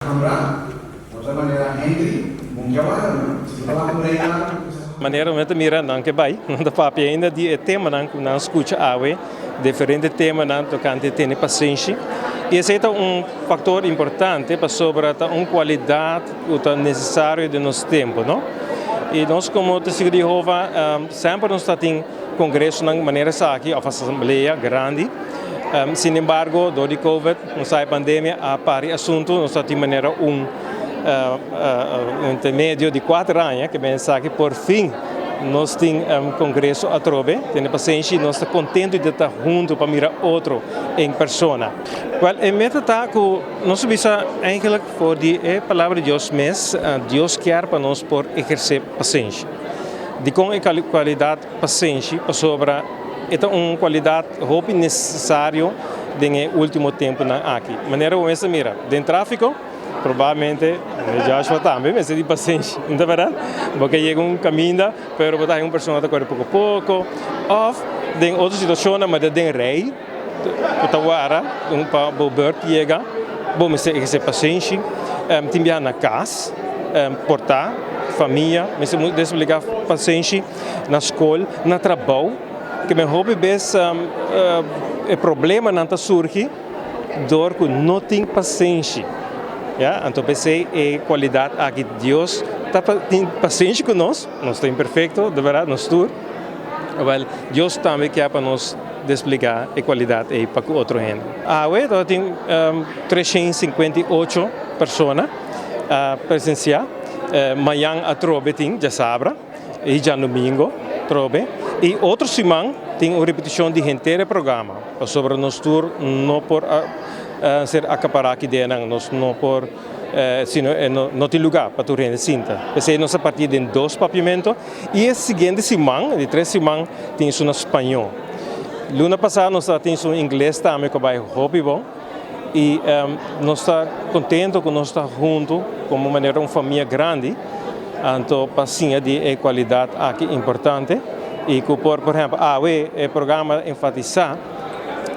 Hambra, no ta manera Henry, bon ke wara no, si bo ta wak un rei largu ku sa. Manera mi ta mira nan ke bai, nan ta papia ainda di e temanan ku nan skucha awe, diferente temanan tokante tene pasenshi. I esei ta un faktor importante pasobra ta un kualidat ku ta nesesario den nos tempu, no? I nos komo Testigo di Jehova semper nos ta tin kongresonan manera esaki òf asamblea grandi. Sin embargo, dor di Covid, nos sa e pandemia a pari asuntu, nos ta tin manera un intermedio di kuater aña ke ben esaki por fin nos tin kongreso atrobe. Tene pasenshi, nos ta kontentu di ta huntu pa mira otro en persona. Wèl, e meta ta ku nos a bisa eigenlijk for di e Palabra di Dios mes, Dios kier pa nos por ehersé pasenshi. Dikon e kualidat pasenshi? Pasobra e ta un kualidat hopi nesesario den e último tempunan aki. Manera bo mester mira den tráfiko, probablemente Joshua tambe mester di pasenshi, no ta bèrdat? Bo ke yega un kaminda, pero bo ta haña un persona ta kore poko poko, òf den otro situashonnan, manera den rei, bo ta wara pa bo bùrt yega, bo mester ehersé pasenshi. Tin biaha na kas, por ta famia mester desplegá pasenshi, na skol, na trabou. Ke men hopi bes e problemanan ta surgi dor ku no tin pasenshi. Ya, anto p'esei e kualidat aki Dios ta tin pasenshi ku nos, nos ta imperfekto, de bèrdat, nos tur. Wèl, Dios tambe kier pa nos desplegá e kualidat ei pa ku otro hende. Awe tabatin 358 persona a presensiá. Mañan atrobe tin djasabra i djadumingu atrobe. I otro siman tin un ripetishon di henter e programa pasobra nos tur no por a ser akapará aki den nan. Nos no por sino no tin lugá pa tur hende sinta. P'esei nos a partí den dos papiamentu. I e siguiente siman, di tres siman, tin su na spañó. Luna pasá nos ta tin su ingles tambe ku a bai hopi bon. I nos ta kontento ku nos ta huntu komo manera un famia grandi, anto pa siña di e kualidat aki importante i ku por, por ehèmpel, awe e programa enfatisá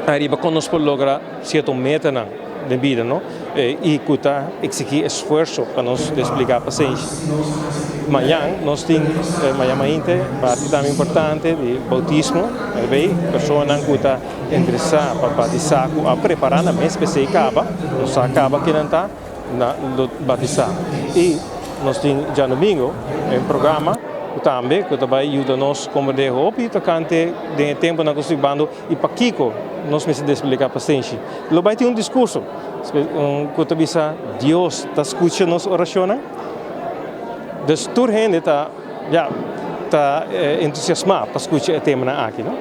ariba kon nos por logra sierto metanan den bida, no? I ku ta eksigí esfuerso pa nos desplegá pasenshi. Mañan nos tin, mañan mainte, parti tambe importante di boutismo, erbei personanan ku ta interesá pa batisá ku a prepará nan mes p'esei kaba, nos sa kaba kinan ta, nan lo batisá. I nos tin djadumingu un programa ku tambe ku ta bai yuda nos komprendé hopi tokante den e tempunan ku nos ta bibando i pakiko nos mester desplegá pasenshi. Lo bai tin un diskurso ku ta bisa Dios ta skucha nos orashonnan. Dus tur hende ta, ya, ta entusiasmá pa skucha e temanan aki, no?